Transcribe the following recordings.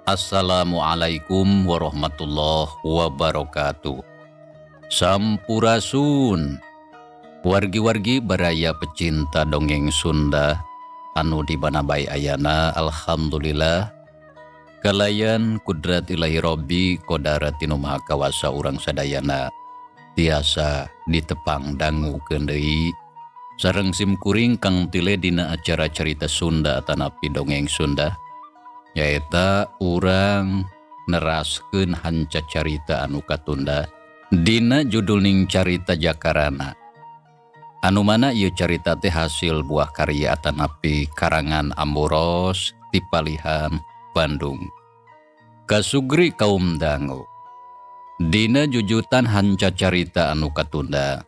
Assalamualaikum warahmatullahi wabarakatuh. Sampurasun. Wargi-wargi baraya pecinta dongeng Sunda anu di mana bae ayana, alhamdulillah kalayan kudrat ilahi Robbi kodarat tinu maha kawasa urang sadayana tiasa ditepang dangu deui sareng simkuring Kang Tile dina acara cerita Sunda atanapi dongeng Sunda, nyaeta urang neraskeun hanca carita anu katunda dina judulning carita Jakarana, anu mana ieu carita teh hasil buah karya atanapi karangan Amboros ti Palihan Bandung. Kasugri kaum dangu dina jujutan hanca carita anu katunda,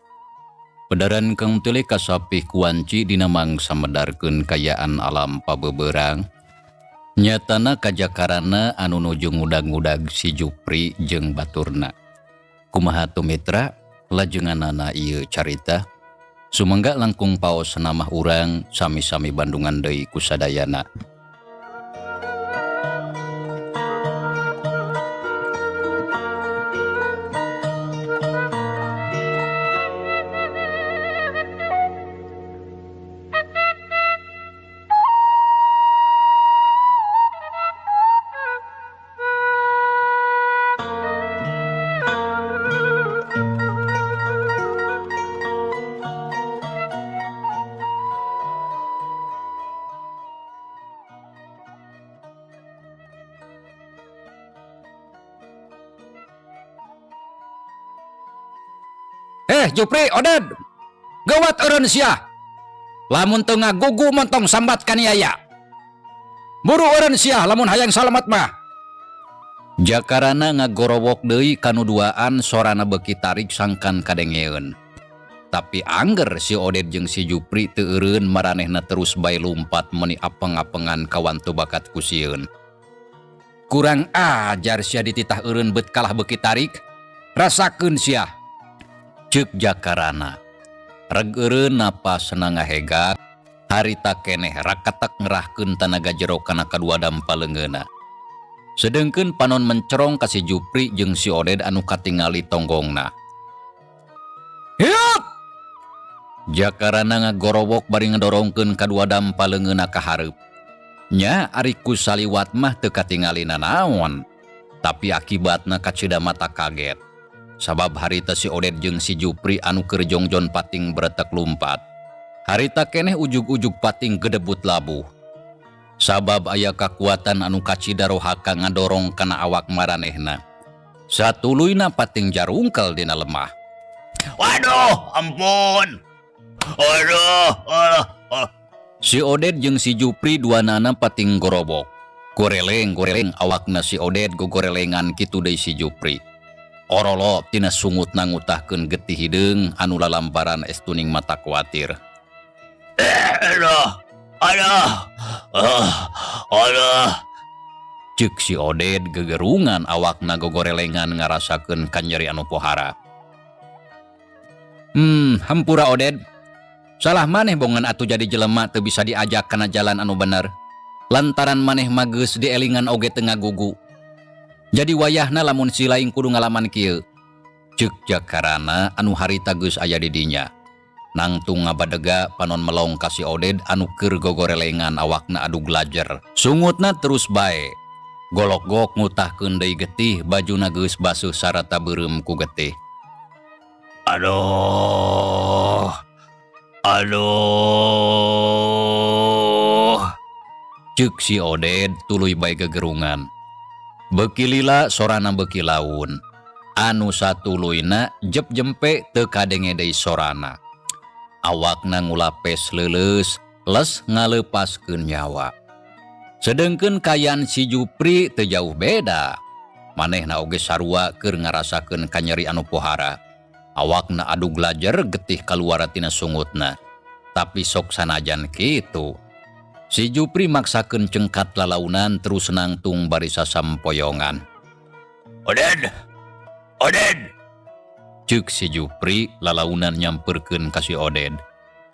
pedaran Kang Tile kasapih kuanci dina mangsa medarkeun kayaan alam pabeberang. Nyatana kajakarana anu nuju ngudag-ngudag si Jupri jeung baturna. Kumaha tu mitra lajenganana ieu carita? Sumangga langkung paos namah urang sami-sami Bandungan deui kusadayana. Jupri, Oded, gawat eureun sia. Lamun teu ngagugu montong sambat kaniaya. Buru eureun sia lamun hayang salamet mah. Jakarana ngagorowok deui kanu duaan sorana beuki tarik sangkan kadengeun. Tapi angger si Oded jeung si Jupri teu eureun, maranehna terus bae lumpat meuni apeng-apengan kawantu bakat ku sieun. Kurang ajar sia dititah eureun beut kalah beuki tarik. Rasakeun sia. Ceuk Jakarana. Reg eureun napas ngahegak, harita keneh rakatak ngerahkeun tanaga jero kana kadua dampa leungeunna. Sedengkeun panon mencerong ka si Jupri jeung si Oded anu katingali tonggongna. Hiup! Jakarana ngagorowok bari ngedorongkeun kadua dampa leungeunna ka hareup. Nya ari ku saliwat mah teu katingali nanaon, tapi akibatna kacida mata kaget. Sabab harita si Oded jeung si Jupri anu keur jongjon pating beretek lumpat. Harita keneh ujug-ujug pating gedebut labuh. Sabab aya kakuatan anu kacida rohaka ngadorong kana awak maranehna. Satuluyna pating jarungkel dina lemah. Waduh, ampun. Waduh, aduh, aduh. Si Oded jeung si Jupri duanana pating gorobok. Goreleng-goreleng awakna si Oded gogorelengan kitu deui si Jupri. Orolo tina sungut nangutahkeun getih hideung anu lalamparan estuning mata kuatir. Aduh, aduh, aduh. Ceuk si Oded gegerungan awakna gogorelengan ngarasakeun kanyeri anu pohara. Hampura Oded. Salah maneh bongan atuh jadi jelema teu bisa diajak kana jalan anu bener. Lantaran maneh mageus dielingan oge teu ngagugu. Jadi wayahna lamun si lain kudu ngalaman kieu. Ceuk Jakarana anu harita geus aya di dinya. Nangtung ngabadega panon melong ka si Oded anu keur gogorelengan awakna adug lajer. Sungutna terus bae. Golokgok ngutahkeun deui getih bajuna geus basuh sarata beureum ku getih. Aduh. Aduh. Ceuk si Oded tuluy bae gegerungan. Beuki lila sorana beuki laun. Anu satuluyna jep jempe teu kadenge deui sorana. Awakna ngulapes leuleus, les ngaleupaskeun nyawa. Sedengkeun kayan si Jupri teu jauh beda. Manehna oge sarua keur ngarasakeun kanyeri anu pohara. Awakna adug lajer getih kaluar tina sungutna. Tapi sok sanajan kitu. Si Jupri maksakeun cengkat lalaunan terus nangtung bari sasampoyongan. Oded! Oded! Ceuk si Jupri lalaunan nyamperkeun ka si Oded.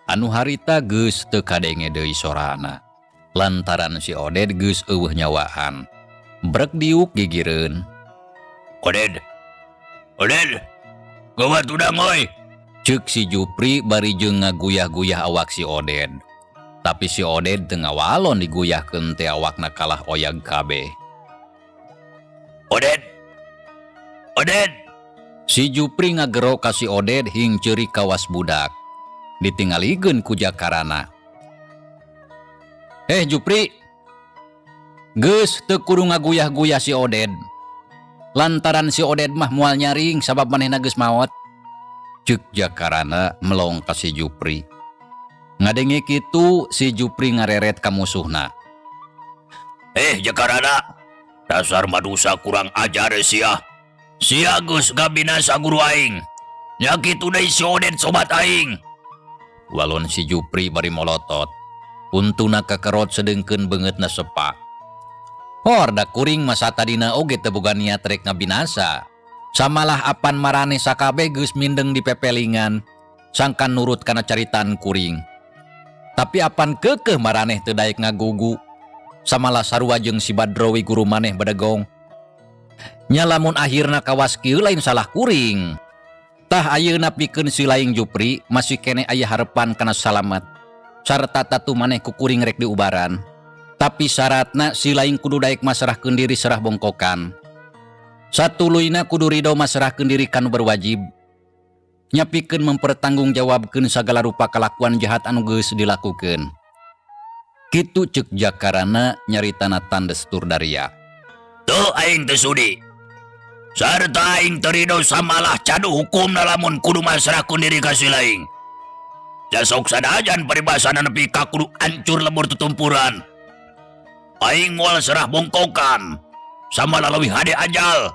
Anu harita geus teu kadenge deui sorana. Lantaran si Oded geus eueuh nyawaan. Brek diuk gigireun. Oded! Oded! Gawat udang oi! Ceuk si Jupri bari jeung ngaguyah-guyah awak si Oded. Tapi si Oded teu ngawalon diguyahkeun teh awakna kalah oyag kabeh. Oded! Oded! Si Jupri ngagero ka si Oded hing ceurik kawas budak. Ditingalikeun ku jakarana. Jupri, geus teu kudu ngaguyah-guyah si Oded. Lantaran si Oded mah moal nyaring sabab manehna geus maot. Ceuk jakarana melong ka si Jupri. Ngadenge kitu si Jupri ngareret ka musuhna. Jakarana, dasar madusa kurang ajar sia. Sia geus gabinasa guru aing. Nya kitu deui si Oded sobat aing. Walon si Jupri bari molotot. Untuna kakerot sedengkeun beungeutna sepa. Hor da kuring masa tadina oge teu boga niat rek ngabinasa. Samalah apan maraneh sakabeh geus mindeng di pepelingan, sangkan nurut kana caritaan kuring. Tapi apan keukeuh maraneh teu daek ngagugu. Samalah sarua jeung si Badrowi guru maneh bedegong. Nya lamun akhirna kawas kieu lain salah kuring. Tah ayeuna pikeun si laing Jupri masih keneh aya harepan kana salamet. Sarta tatu maneh ku kuring rek diubaran. Tapi syaratna si laing kudu daek masrahkeun diri serah bongkokan. Satuluyna kudu ridho masrahkeun diri kanu berwajib. Nyapikeun mempertanggungjawabkeun sagala rupa kalakuan jahat anu geus dilakukeun. Kitu ceuk jakarana nyaritana tandes tur daria. Teu aing teu sudi. Sarta aing teu ridho samalah cadu hukumna lamun kudu masrahkeun diri ka si laing. Jasok sadajan paribasana nepi ka kudu ancur lebur tutumpuran. Aing moal serah bongkokan. Samalah leuwih hade ajal.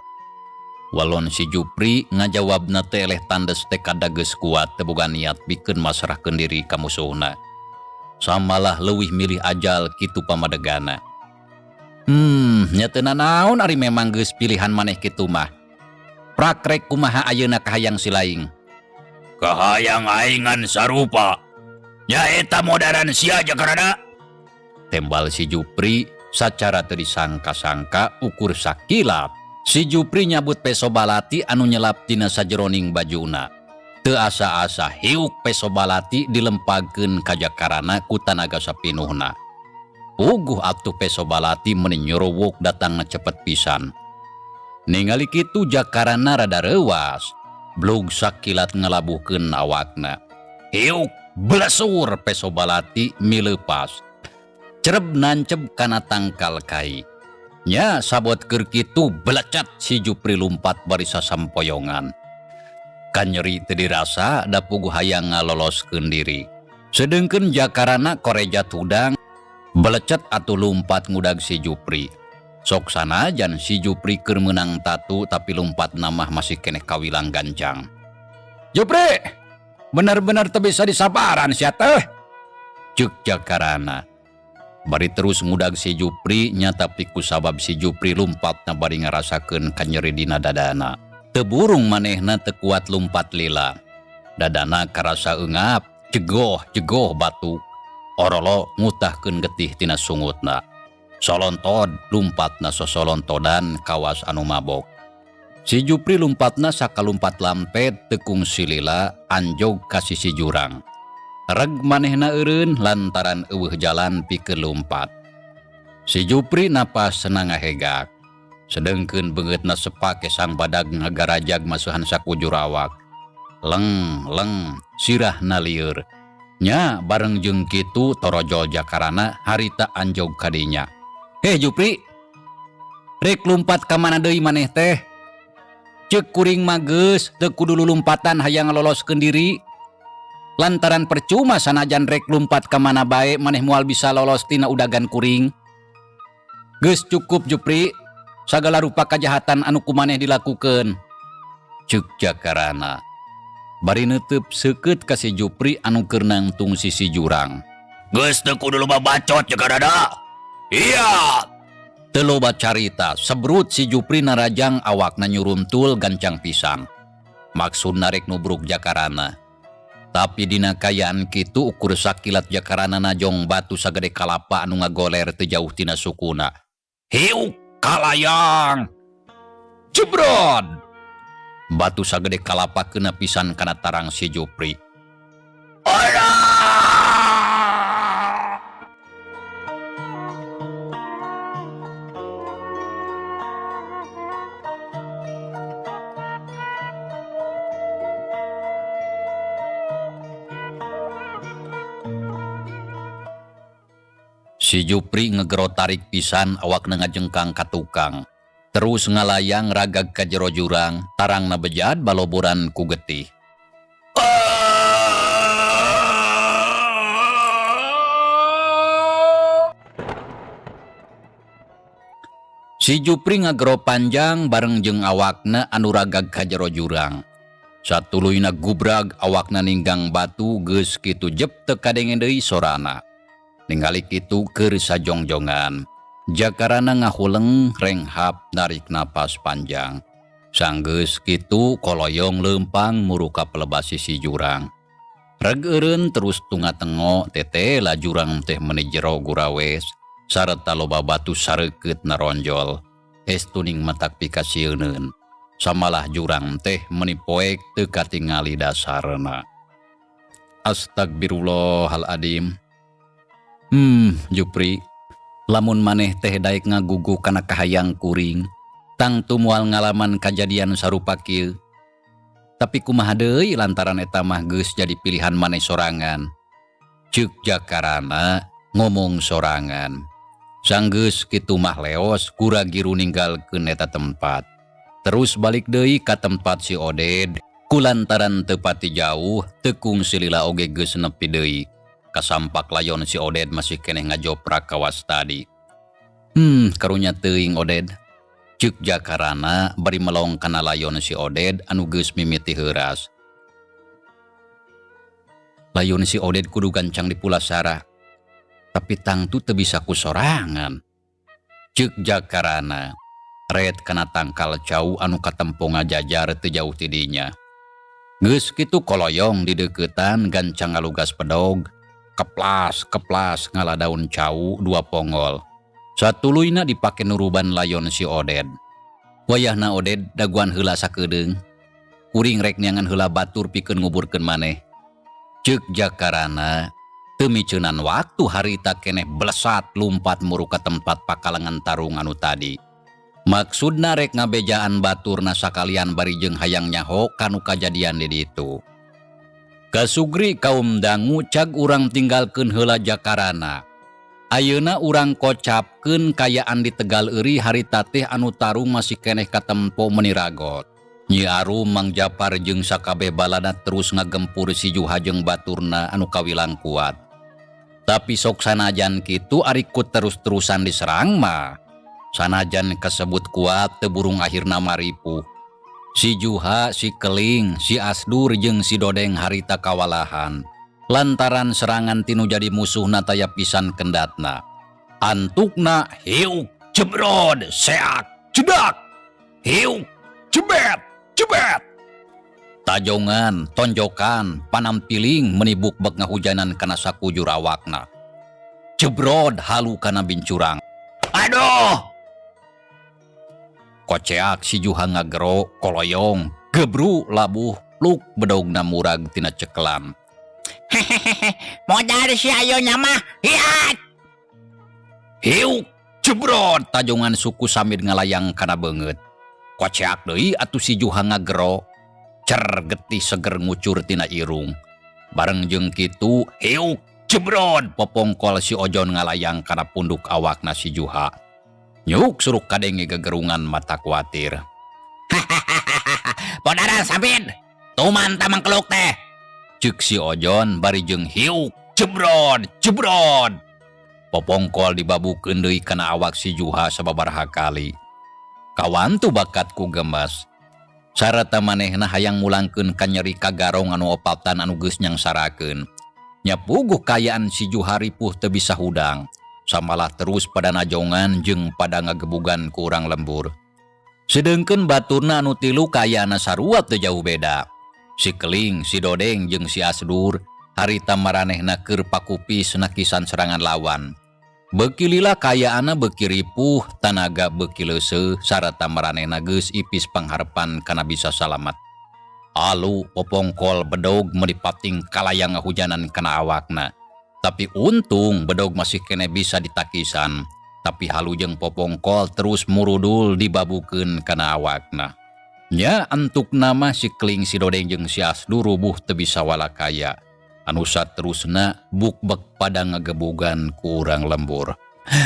Walon si Jupri ngajawabna teh eleh tandes tekad geus kuat teu boga niat pikeun masrahkeun diri ka musuhna. Samalah leuwih milih ajal kitu pamadegana. Nya teu nanaon ari memang geus pilihan maneh kitu mah. Prakrek kumaha ayeuna kahayang si laing. Kahayang aingan sarupa. Nyaeta modaran sia Jakarana. Tembal si Jupri sacara teu disangka-sangka ukur sakilap. Si Jupri nyabut peso balati anu nyelap tina sajeroning bajuna. Teu asa-asa hiuk peso balati dilempagkeun ka Jakarana ku tanaga sapinuhna. Puguh atuh peso balati meuni nyuruwuk datangna cepet pisan. Ningali kitu Jakarana rada reuas. Blug sakilat ngalabuhkeun awakna. Hiuk blesur peso balati mileupas. Cereb nanceb kana tangkal kai. Nya sabot keur kitu belecat si Jupri lumpat bari sasampoyongan. Kanyeri teu dirasa da puguh hayang ngaloloskeun diri. Sedengkeun Jakarana koreja tudang belecet atuh lumpat ngudag si Jupri. Sok sanajan si Jupri keur meunang tatu tapi lumpat namah masih keneh kawilang gancang. Jupri, bener-bener teu bisa disabaran sia teh. Ceuk Jakarana. Bari terus ngudag si Jupri nya tapi kusabab si Jupri lumpatna bari ngarasakeun kanyeri dina dadana. Teu burung manehna teu kuat lumpat lila. Dadana karasa eungap, jegoh-jegoh batu. Orolo ngutahkeun getih tina sungutna. Solontod lumpatna sosolontodan kawas anu mabok. Si Jupri lumpatna sakalumpat lampet tekung silila anjog ka sisi jurang. Reg manehna eureun lantaran eueuh jalan pikeun lumpat. Si Jupri napas senang ngahegak. Sedengkeun beungeutna sepak sang badag ngagarajag masuhan sakujur awak. Leng leng sirahna lieur. Nya bareng jeung kitu torojol Jakarana harita anjog kadinya. Heh Jupri, rek lumpat ka mana deui maneh teh? Ceuk kuring mah geus teu kudu lulumpatan hayang ngaloloskeun diri. Lantaran percuma sanajan rek lumpat ka mana bae maneh moal bisa lolos tina udagan kuring. Geus cukup Jupri, sagala rupa kajahatan anu ku maneh dilakukeun. Ceuk Jakarana. Bari neuteub seukeut ka si Jupri anu keur nangtung sisi jurang. Geus teu kudu loba bacot Jakarana. Iya. Teu loba carita, sebrut si Jupri narajang awakna nyuruntul gancang pisan. Maksudna rek nubruk Jakarana. Tapi dina kayaan kitu ukur sakilat Jakarana najong batu sagede kalapa anu ngagoler teu jauh tina sukuna. Hiuk kalayang. Jebrod. Batu sagede kalapa kena pisan kana tarang si Jupri. Alah! Si Jupri ngegero tarik pisan awakna ngajengkang ka tukang. Terus ngalayang ragag ka jero jurang, tarangna bejad baloboran ku getih. Si Jupri ngagero panjang bareng jeung awakna anu ragag ka jero jurang. Satuluyna gubrag awakna ninggang batu geus kitu jep teu kadenge deui sorana. Ningali kitu keur sajongjongan. Jakarana ngahuleng renghap narik napas panjang. Sanggeus kitu koloyong leumpang muruka pelebas sisi jurang. Reg eureun terus tunga-tengo tetela jurang teh meuni jero gurawes sarta loba batu sareukeut naronjol. Estuning matak pikasieuneun. Samalah jurang teh meuni poek teu katingali dasarna. Astagfirullahaladzim. Jupri, lamun maneh teh daek ngagugu kana kahayang kuring, tangtu moal ngalaman kajadian sarupa kieu. Tapi kumaha deui lantaran eta mah geus jadi pilihan maneh sorangan. Ceuk Jakarana ngomong sorangan. Sanggeus kitu mah leos kuragiru ninggalkeun eta tempat. Terus balik deui ka tempat si Oded, kulantaran teu pati jauh, tekung silila oge geus nepi deui. Kasampak layon si Oded masih keneh ngajoprak kawas tadi. Karunya teuing Oded. Ceuk Jakarana bari melong kana layon si Oded anu geus mimiti heuras. Layon si Oded kudu gancang dipulasara. Tapi tangtu teu bisa ku sorangan. Ceuk Jakarana ret kana tangkal cau anu katempo ngajajar teu jauh ti dinya. Geus kitu koloyong di deuketan gancang ngalugas pedog. Keplas, keplas ngala daun cau dua pongol. Satuluyna dipake nuruban layon si Oded. Wayahna Oded daguan heula sakedeung. Kuring rek neangan heula batur pikeun nguburkeun maneh. Ceuk Jakarana teu miceunan waktu harita keneh blesat lumpat muru ka tempat pakalangan tarung anu tadi. Maksudna rek ngabejaan baturna sakalian bari jeung hayang nyaho kanu kajadian di ditu. Kasugri kaum dangu cag urang tinggalkeun heula Jakarana. Ayeuna urang kocapkeun kayaan di Tegal Euri harita teh anu tarung masih keneh katempo meuni ragot. Nyi Arum Mang Japar jeung sakabeh balana terus ngagempur si Juha jeung baturna anu kawilang kuat. Tapi sok sanajan kitu ari ku terus-terusan diserang mah. Sanajan kasebut kuat teu burung akhirna maripuh. Si Juha, si Keling, si Asdur jeung si Dodeng harita kawalahan. Lantaran serangan tinu jadi musuhna taya pisan kendatna. Antukna hiuk jebrod seak jedak. Hiuk jebet jebet. Tajongan, tonjokan, panampiling menibuk bek ngahujanan kana sakujur awakna. Jebrod halu kana bincurang. Aduh! Koceak si Juha ngagero, koloyong, gebru labuh, luk bedogna murag tina cekelan. Hehehe, modal si ayo mah, hiat! Hiuk, Jebrot tajongan suku Samid ngalayang kana beungeut. Koceak deui atuh si Juha ngagero. Cer getih seger ngucur tina irung. Bareng jeung kitu hiuk jebrot popongkol si Ojon ngalayang kana punduk awakna si Juha. Nyuk suruk kadenge gegerungan mata kuatir. Podaran Samid, tuman tamang keluk teh. Ceuk si Ojon bari jeung hiuk jebrot jebrot. Popongkol dibabukeun deui kana awak si Juha sababaraha kali. Kawantu bakat ku gemes. Sarata manehna hayang mulangkeun kanyeri ka garong anu opatan anu geus nyangsarakeun. Nya puguh kaayaan si Juha ripuh teu bisa hudang. Samalah terus pada najongan jeung pada ngagebugan ku urang lembur. Sedengkeun baturna anu tilu kaayana sarua teu jauh beda. Si Keling, si Dodeng jeung si Asdur harita maranehna keur pakupis nakisan serangan lawan. Beuki lila kaayaanna beuki ripuh, tanaga beuki leuseuh sarata maranehna geus ipis pangharepan kana bisa salamet. Alu popongkol bedog meuni pating kalayang ngahujanan kana awakna. Tapi untung bedog masih kene bisa ditakisan. Tapi halu jeung popongkol terus murudul dibabukeun kana awakna. Nya antukna mah si Keling, si Dodeng jeung si Asdur rubuh teu bisa walakaya. Anu saterusna bukbek pada ngagebugan ku urang lembur.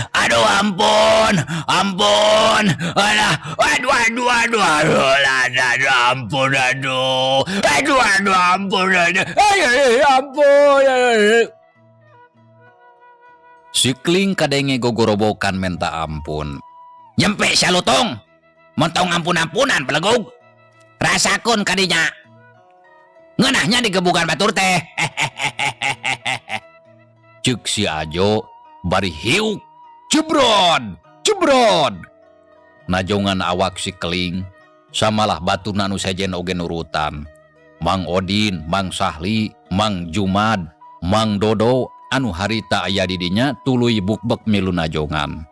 Aduh ampun, ampun, alah, aduh, aduh, aduh, aduh, aduh, aduh, ampun, aduh, aduh, aduh, ampun, aduh, aduh, ampun, aduh. Si Keling kadenge gogorobokan menta ampun. Nyempe sia lutung, montong ampun-ampunan belegug, rasakeun kadinya. Ngeunahnya digebugan batur teh. Ceuk si Ajo bari hiuk jebrod jebrod. Najongan awak si Keling samalah baturna anu sejen oge nurutan. Mang Odin, Mang Sahli, Mang Jumad, Mang Dodo anu harita aya di dinya tuluy bukbek milu najongan.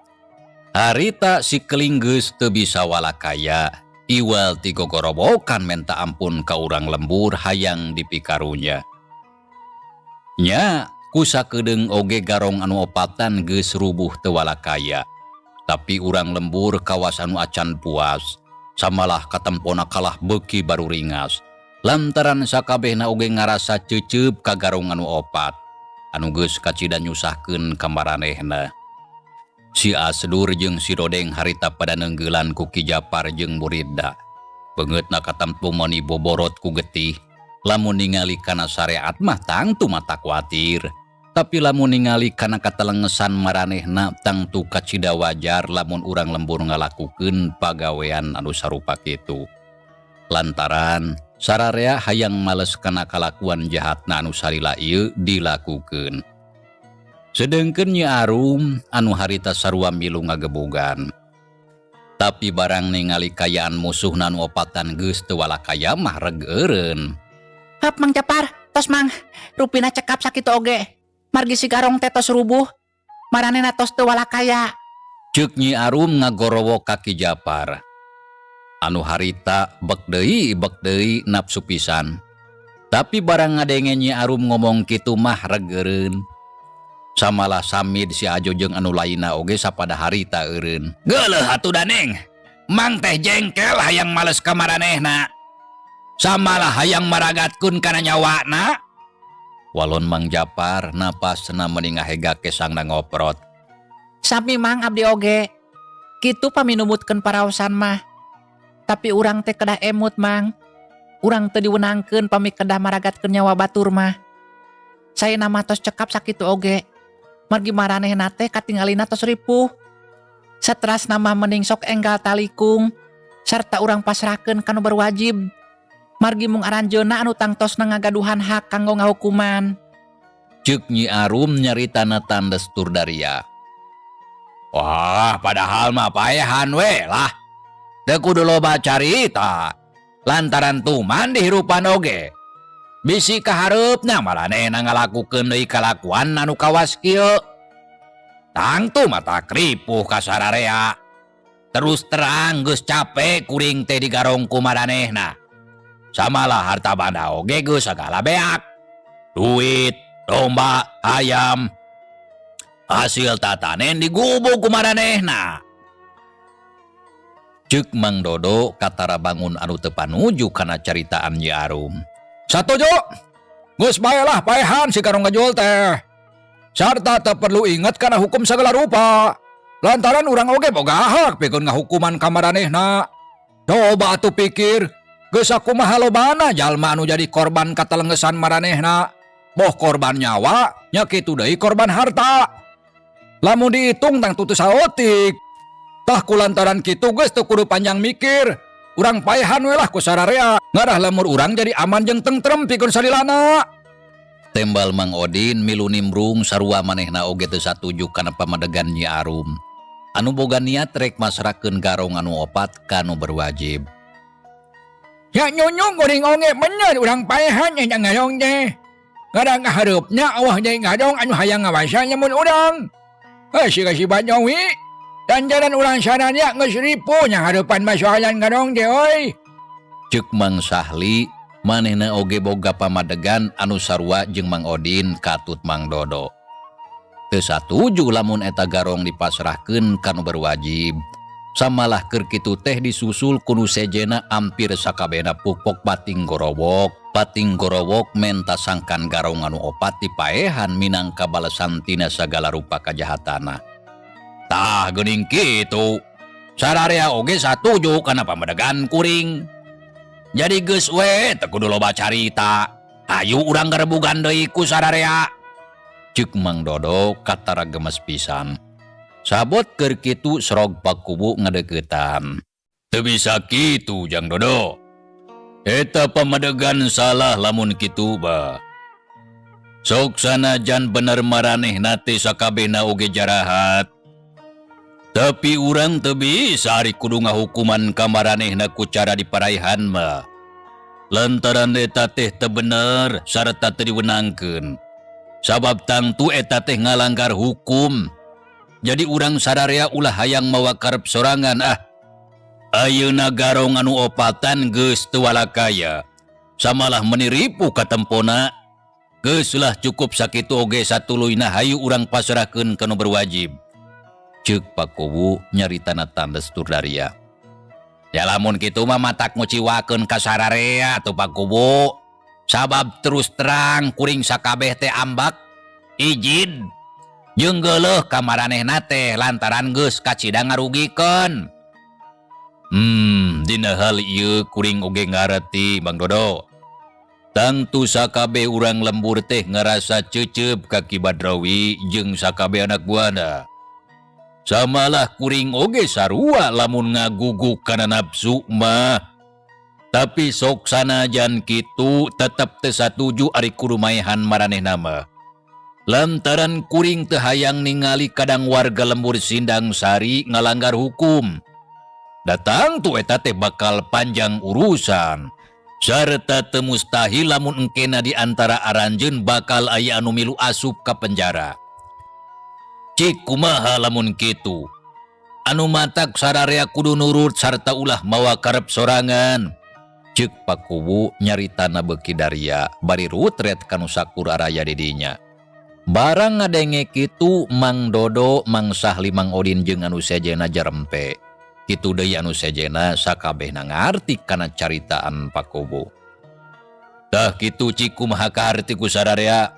Harita si Keling geus teu bisa walakaya. Iwal ti gogorobokan menta ampun ka urang lembur hayang dipikarunya. Nya ku sakedeung oge garong anu opatan geus rubuh teu walakaya. Tapi urang lembur kawas anu acan puas. Samalah katempona kalah beuki baru ringas. Lantaran sakabehna oge ngarasa cecep ka garong anu opat. Anu geus kacida nyusahkeun ka maranehna. Si Asdur jeung si Dodeng harita pada neunggelan ku Ki Japar jeung muridna. Beungeutna katempo meuni boborot ku getih. Lamun ningali kana syariat mah tangtu mata kuatir. Tapi lamun ningali kana katelengesan maranehna tangtu kacida wajar lamun urang lembur ngalakukeun pagawean anu sarupa kitu. Lantaran sararea hayang males kana kalakuan jahatna anu salila ieu dilakukeun. Sedengkeun Nyi Arum anu harita sarua milu ngagebugan. Tapi barang ningali kayaan musuhna anu opatan geus teu walakaya mah reg eureun. Hap Mang Japar, tos Mang, rupina cekap sakitu oge. Margi si Garong teh tos rubuh, maranehna tos teu walakaya. Ceuk Nyi Arum ngagorowo ka Ki Japar. Anu harita bek deui nafsu pisan. Tapi barang ngadenge Nyi Arum ngomong kitu mah reg eureun. Samalah Samid si Ajo jeung anu lainna oge sapada harita eureun. Geuleuh atuh Daneng. Mang teh jengkel hayang males ka maranehna. Samalah hayang maragatkeun kana nyawana. Walon Mang Japar napasna meuni ngahega kesangna ngoprot. Sami Mang abdi oge. Kitu paminumutkeun paraosan mah. Tapi urang teh kedah emut Mang. Urang teu diwenangkeun pami kedah maragatkeun nyawa batur mah. Saena mah tos cekap sakitu oge. Margi maranehna teh katingalina tos ripuh. Saterasna mah mending sok enggal talikung sarta urang pasrahkeun ka nu berwajib. Margi mung aranjeunna anu tangtosna ngagaduhan hak kanggo ngahukuman. Ceuk Nyi Arum nyaritana tandes tur daria. Wah, padahal mah paehan we lah. Teu kudu loba carita. Lantaran tuman dihirupan oge. Bisi kahareupna maranehna ngalakukeun deui kalakuan anu kawas kieu. Tangtu mata kripuh ka sararea. Terus terang geus capek kuring teh digarong ku maranehna. Samalah harta banda oge geus sagala beak. Duit, domba, ayam. Hasil tatanen digubug ku maranehna. Cek Mang Dodo katara bangun anu teu panuju kana caritaan Nyi Arum. Satuju. Geus bae lah paehan si Garong Gajul teh. Sarta teu perlu inget kana hukum sagala rupa. Lantaran urang oge boga hak pikeun ngahukuman ka maranehna. Coba atuh pikir, geus sakumaha lobana jalma anu jadi korban katelengesan maranehna. Boh korban nyawa, nya kitu deui korban harta. Lamun diitung tangtu teu saeutik. Tah kulantaran kitu geus teu kudu panjang mikir. Urang paehan we lah ku sararea. Ngarah lembur urang jadi aman jeung tentrem pikeun salilana. Tembal Mang Odin milu nimbrung sarua manehna oge teu satuju kana pamadegan Nyi Arum. Anu boga niat rek masrahkeun garong anu opat ka nu berwajib. Ya nyunyung kuring oge bener urang paehan eta garong teh. Ngarah ngahareupna euweuh deui garong anu hayang ngawasa lamun urang. Heuh siga si Badawi. Lantaran urang sararea geus ripuh nyahareupan masoalan garong teh euy. Ceuk Mang Sahli manehna oge boga pamadegan anu sarua jeung Mang Odin katut Mang Dodo. Teu satuju lamun eta garong dipasrahkeun ka nu berwajib. Samalah keur kitu teh disusul ku nu sejena ampir sakabehna pukpok pating gorowok. Pating gorowok menta sangkan garong anu opat dipaehan minangka balesan tina sagala rupa kajahatana. Tah geuning kitu. Sararea oge satuju kana pamadegan kuring. Jadi geus we teu kudu loba carita. Hayu urang garebugan deui ku sararea. Ceuk Mang Dodo katara gemes pisan. Sabot keur kitu serog Pakubu ngadeuketan. Teu bisa kitu Jang Dodo. Eta pamadegan salah lamun kitu bah. Sok sanajan bener maranehna teh sakabehna oge jarahat. Tapi urang teu bisa ari kudu ngahukuman ka maranehna ku cara diparaihan mah. Lantaran eta teh teu bener sarta teu diwenangkeun. Sabab tangtu eta teh ngalanggar hukum. Jadi urang sararea ulah hayang mawa karep sorangan ah. Ayeuna garong anu opatan geus teu walakaya. Samalah meuni ripuh katempona. Geus lah cukup sakitu oge satuluyna hayu urang pasrahkeun ka nu berwajib. Ceuk Pakuwu nyaritana tandes tur daria. Ya lamun kitu mah matak nguciwakeun ka sararea atuh Pakuwu. Sabab terus terang kuring sakabeh teh ambak ijid jeung geuleuh ka maranehna teh lantaran geus kacida ngarugikeun. Dina hal ieu kuring oge ngareti Mang Dodo. Tangtu sakabeh urang lembur teh ngarasa cecep ka Ki Badrawi jeung sakabeh anak buahna. Samalah kuring oge sarua lamun ngaguguk kana nafsu mah. Tapi sok sanajan kitu tetep teu satuju ari kudu maehan maranehna mah. Lantaran kuring teu hayang ningali kadang warga lembur Sindang Sari ngalanggar hukum. Datang tu eta teh bakal panjang urusan. Sarta teu mustahil lamun engkena di antara aranjeun bakal aya anu milu asup ka penjara. Cik kumaha lamun kitu. Anu matak sararea kudu nurut sarta ulah mawa karep sorangan. Ceuk Pakuwu nyaritana beuki daria bari rutret kanu sakur araya di dinya. Barang ngadenge kitu Mang Dodo, Mang Sahli, Mang Odin jeung anu sejena jarempe. Kitu deui anu sejena sakabehna ngarti kana caritaan Pakuwu. Tah kitu cik kumaha kaharti ku sararea?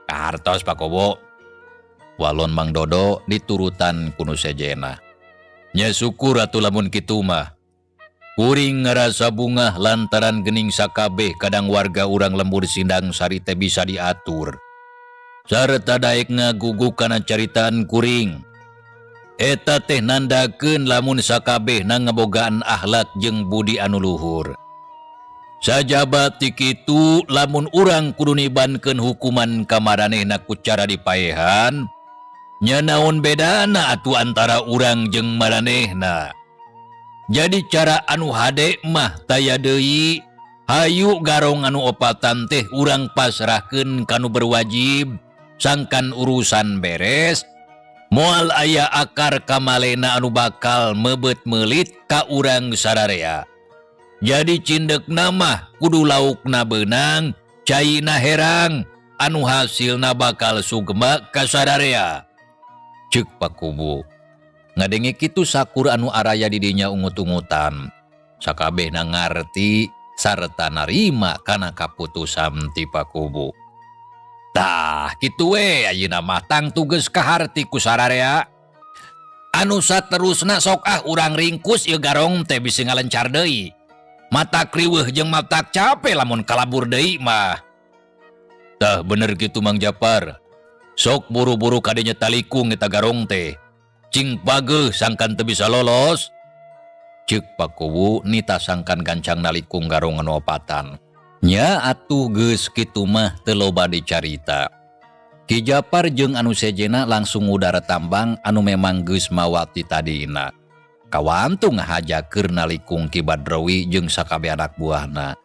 Kahartos Pakuwu. Walon Mang Dodo diturutan ku nu sejena. Nya syukur atuh lamun kitu mah. Kuring ngarasa bungah lantaran gening sakabeh kadang warga urang lembur Sindang Sari teh bisa diatur. Sarta daek ngaguguk kana caritaan kuring. Eta teh nandakeun lamun sakabehna ngabogaan akhlak jeung budi anu luhur. Sajaba ti kitu lamun urang kudu nibankeun hukuman ka maranehna ku cara dipaehan, nya naon bedana atuh antara urang jeung maranehna. Jadi cara anu hade mah taya deui, hayu garong anu opatan teh urang pasrahkeun ka nu berwajib, sangkan urusan beres, moal aya akar kamalena anu bakal mebet meulit ka urang sararea. Jadi cindekna mah kudu laukna beunang, caina herang, anu hasilna bakal sugema ka sararea. Cek Pakuwu. Ngadenge kitu sakur anu araya di dinya ungut-ungutan. Sakabehna ngarti sarta narima kana kaputusan ti Pakuwu. Tah, kitu we ayeuna mah tangtu geus kaharti ku sararea. Anu saterusna sok ah urang ringkus ieu garong teh bisi ngalencar deui. Matak riweuh jeung matak cape lamun kalabur deui mah. Tah bener kitu Mang Japar. Sok buru-buru kadinya talikung eta garong teh. Cing pageuh sangkan teu bisa lolos. Cek Pakuwu nita sangkan gancang nalikung garong anu opatan. Nya atuh geus kitu mah teu loba dicarita. Ki Japar jeung anu sejena langsung ngudar tambang anu memang geus mawa ti tadina. Kawantu ngahaja keur nalikung Ki Badrowi jeung sakabeh anak buahna.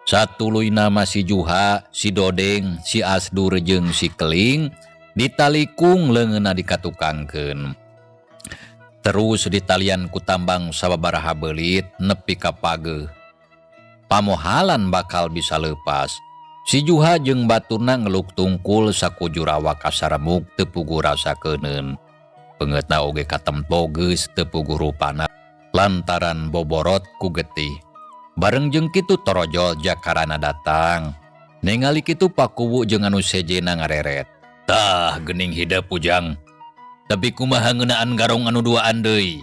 Satuluyna mah si Juha, si Dodeng, si Asdur jeung si Keling ditalikung leungeunna dikatukangkeun. Terus ditalian ku tambang sababaraha beulit nepi ka pageuh. Pamohalan bakal bisa leupas. Si Juha jeung baturna ngeluk tungkul sakujur awak kasaremuk teu puguh rasa keuneun. Peungeutna oge katempo geus teu puguh rupana lantaran boborot ku getih. Bareng jeung kitu torojol jakarana datang. Ningali kitu Pakuwu jeung anu sejena ngareret. Tah geuning hidep Ujang. Tapi kumaha ngeunaan garong anu duaan deui?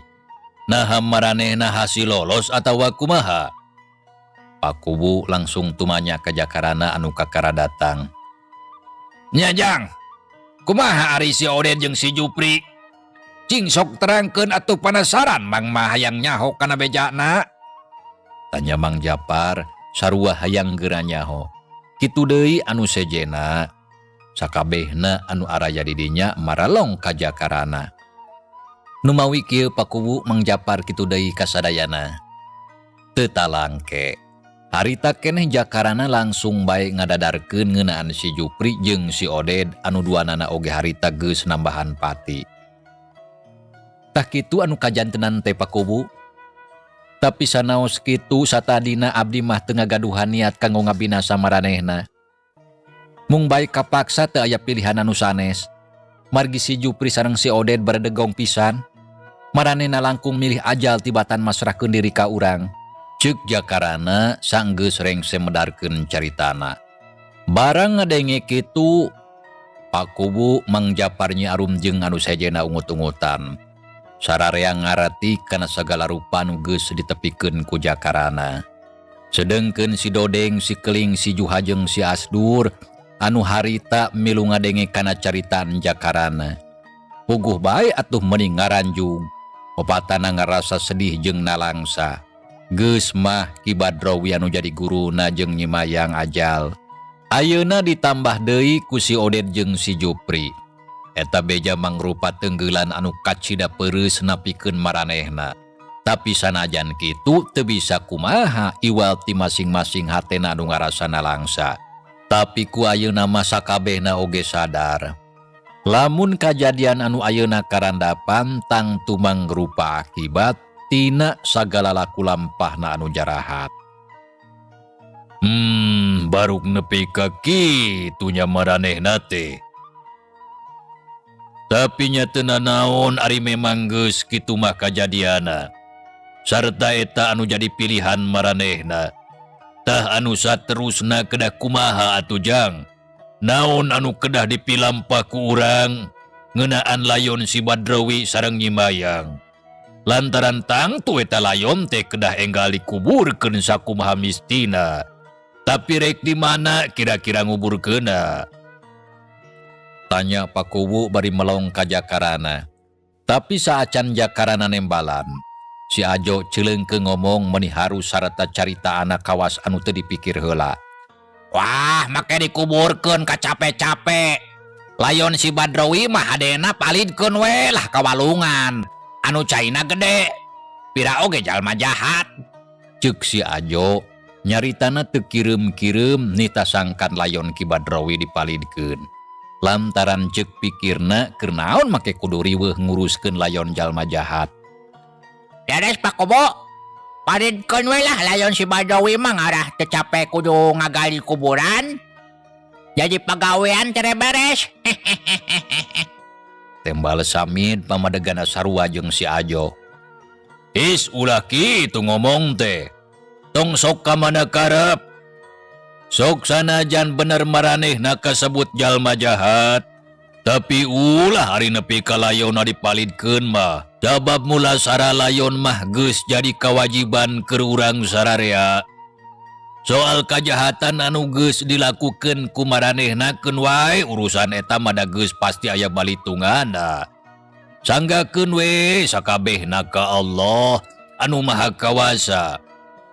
Naha maranehna hasil lolos atawa kumaha? Pakuwu langsung tumanya ka jakarana anu kakara datang. Nya Jang, kumaha ari si Oded jeung si Jupri? Cing sok terangkeun atuh panasaran Mang mah hayang nyaho kana bejana. Tanya Mang Japar sarua hayang geura nyaho. Kitu deui anu sejena. Sakabehna anu araya di dinya maralong ka jakarana. Numawi kieu Pakuwu Mang Japar kitu deui kasadayana. Teu talangke. Harita keneh jakarana langsung bae ngadadarkeun ngeunaan si Jupri jeung si Oded anu duanana oge harita geus nambahan pati. Tah kitu anu kajantenan teh Pakuwu. Tapi sanaos kitu satadina abdi mah teu ngagaduhan niat kanggo ngabinasa maranehna. Mung bae kapaksa teu aya pilihan anu sanes. Margi si Jupri sareng si Oded baredegong pisan. Maranehna langkung milih ajal tibatan masrahkeun diri ka urang. Ceuk jakarana sanggeus rengse medarkeun caritana. Barang ngadenge kitu Pakuwu Mang Japar Nyi Arum jeung anu sejena ungut-ungutan. Sararea ngarti kana sagala rupa nu geus ditepikeun ku jakarana. Sedengkeun si Dodeng, si Keling, si Juha jeung si Asdur anu harita milu ngadenge kana caritaan jakarana. Puguh bae atuh meni ngaranjug. Opatana ngarasa sedih jeung nalangsa. Geus mah Ki Badrowi anu jadi guruna jeung Nyi Mayang ajal. Ayeuna ditambah deui ku si Oded jeung si Jupri. Eta beja mangrupa tenggelan anu kacida peureus napikeun maranehna. Tapi sanajan kitu teu bisa kumaha iwal ti masing-masing hatena anu ngarasa nalangsa. Tapi ku ayeuna mah sakabehna oge sadar. Lamun kajadian anu ayeuna karandapan tangtu mangrupa akibat tina sagala laku lampahna anu jarahat. Baruk nepi ka kitu nya maranehna teh. Tapi nya teu nanaon ari memang geus kitu mah kajadiana. Sarta eta anu jadi pilihan maranehna. Tah anu saterusna kedah kumaha atuh Jang? Naon anu kedah dipilampah ku urang ngeunaan layon si Badrowi sareng Nyi Mayang? Lantaran tangtu eta layon teh kedah enggal dikuburkeun sakumaha mistina. Tapi rek di mana kira-kira nguburkeunna? Tanya Pakuwu bari melong ka jakarana. Tapi saacan jakarana nembalan, si Ajo celeungkeung ngomong meni haru sarta carita anak kawas anu teu dipikir heula. Wah, make dikuburkeun ka cape-cape. Layon si Badrowi mah hadena palidkeun we lah ka walungan. Anu caina gede. Pira oge jalma jahat. Ceuk si Ajo, nyaritana teu kireum-kireum nita sangkan layon Ki Badrowi dipalidkeun. Lantaran ceuk pikirna keur naon make kudu riweuh nguruskeun layon jalma jahat. Beres Pak Kobo. Palidkeun we lah layon si Badrowi mah ngarah teu capek kudu ngagali kuburan. Jadi pagawean cere beres. Tembal Samid pamadegana sarua jeung si Ajo. Is ulah kitu ngomong teh. Tong sok ka mana karep. Sok sanajan bener maranehna kasebut jalma jahat. Tapi ulah ari nepi ka layonna dipalidkeun mah. Sabab mulasara layon mah geus jadi kawajiban keur urang sararea. Soal kajahatan anu geus dilakukeun ku maranehna keun wae urusan eta mah da geus pasti aya balitunganna. Sanggakeun we sakabehna ka Allah anu Maha Kawasa.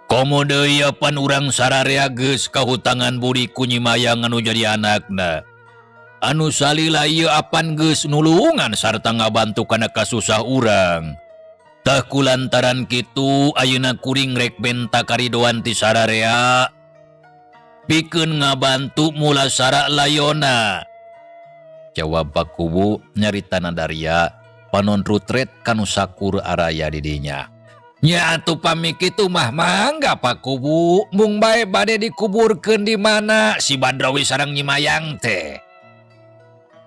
Komo deui pan urang sararea geus kahutangan budi ku Nyi Mayang anu jadi anakna. Anu salila ieu apan geus nulungan sarta ngabantu kana kasusah urang. Tah kulantaran kitu ayeuna kuring rek menta karidoan ti sararea pikeun ngabantu mulasara layona. Jawab Pak Kuwu nyarita nadaria panon rutret kanu sakur araya di dinya. Nya atuh pami kitu mah mangga Pak Kuwu, mung bae bade dikuburkeun di mana si Badrawi sareng Nyi Mayang teh?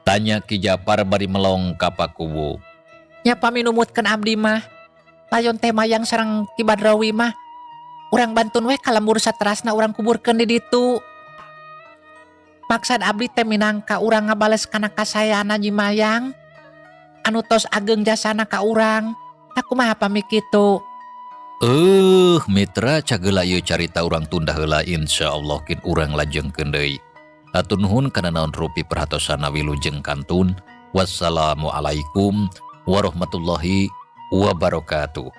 Tanya Ki Japar bari melong ka Pak Kuwu. Nya paminumutkeun abdi mah, layon teh Mayang sareng Ki Badrawi mah urang bantun we ka lembur saterasna urang kuburkeun di ditu. Maksad abdi teh minangka urang ngabales kana kasayaanna Nyi Mayang anu tos ageng jasana ka urang. Tah kumaha pami kitu? Mitra, cageula ieu carita urang tunda heula, insyaallah kin urang lajengkeun deui. Hatur nuhun kana naon rupi perhatosana, wilujeng kantun. Wassalamualaikum warahmatullahi wabarakatuh.